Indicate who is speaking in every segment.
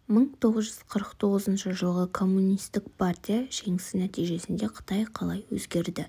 Speaker 1: 1949 жылғы Коммунистік партия жеңісі нәтижесінде Қытай қалай өзгерді?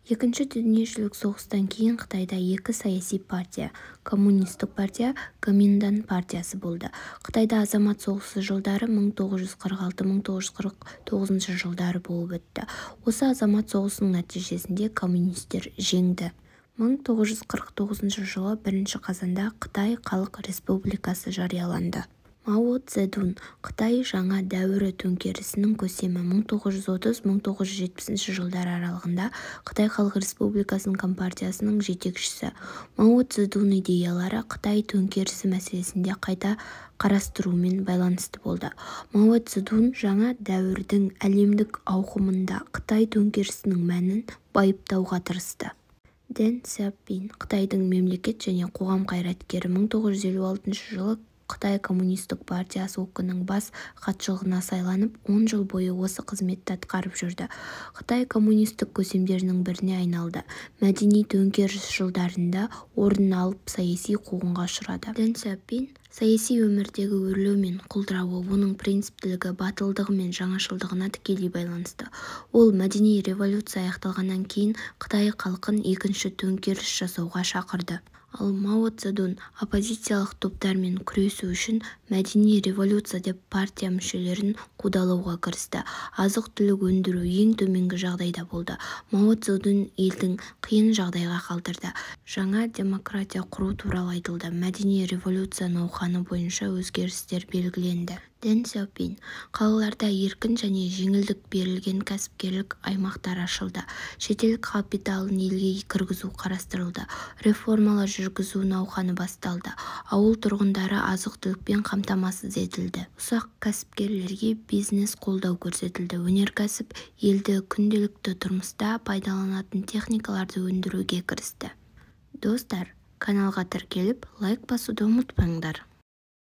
Speaker 1: Екінші дүниежүзілік соғыстан кейін Қытайда екі саяси партия Коммунистік партия, Гоминьдан партиясы болды. Қытайда азамат соғысы жылдары 1946-1949 жылдары болып өтті. Осы азамат соғысының нәтижесінде коммунистер жеңді. 1949 жылы 1 қазанда Қытай Халық Республикасы жарияланды. Мао Цзэдун – Қытай жаңа дәуірі төңкерісінің көсемі, 1930-1970 жылдар аралығында Қытай Халық Республикасының Компартиясының жетекшісі. Мао Цзэдун идеялары Қытай төңкерісі мәселесінде қайта қарастырумен байланысты болды. Мао Цзэдун жаңа дәуірдің әлемдік ауқымында Қытай төңкерісінің мәнін байыптауға тырысты. Дэн Сяопин – Қытайдың мемлекет және қоғам қайраткері, 1956 жылы Қытай Коммунистік партиясы ОК-нің бас хатшылығына сайланып, 10 жыл бойы осы қызметті атқарып жүрді. Қытай коммунистік көсемдерінің біріне айналды. Мәдени төңкеріс жылдарында орын алып саяси қуғынға ұшырады. Дэн Сяопин саяси өмірдегі өрлеу мен құлдырауы оның принциптілігі, батылдығы мен жаңашылдығына тікелей байланысты. Ол мәдени революция аяқталғаннан кейін Қытай халқын екінші төңкеріс жасауға шақырды. Ал Мао Цзэдун оппозициялық топтармен күресу үшін мәдени революция деп партия мүшелерін қудалауға кірісті. Азық-түлік өндіру ең төменгі жағдайда болды. Мао Цзэдун елдің қиын жағдайға қалдырды. Жаңа демократия құру туралы айтылды. Мәдени революция науқаны бойынша өзгерістер белгіленді. Дэн Сяопин қалаларда еркін және жеңілдік берілген кәсіпкерлік аймақтар ашылды. Шетел капиталын елге кіргізу қарастырылды. Реформалар жүргізу науқаны басталды. Ауыл тұрғындары азық-түлікпен қамтамасыз етілді. Ұсақ кәсіпкерлерге бизнес қолдау көрсетілді. Өнеркәсіп елді күнделікті тұрмыста пайдаланатын техникаларды өндіруге кірісті. Достар, каналға тіркеліп, лайк басуды ұмытпаңдар.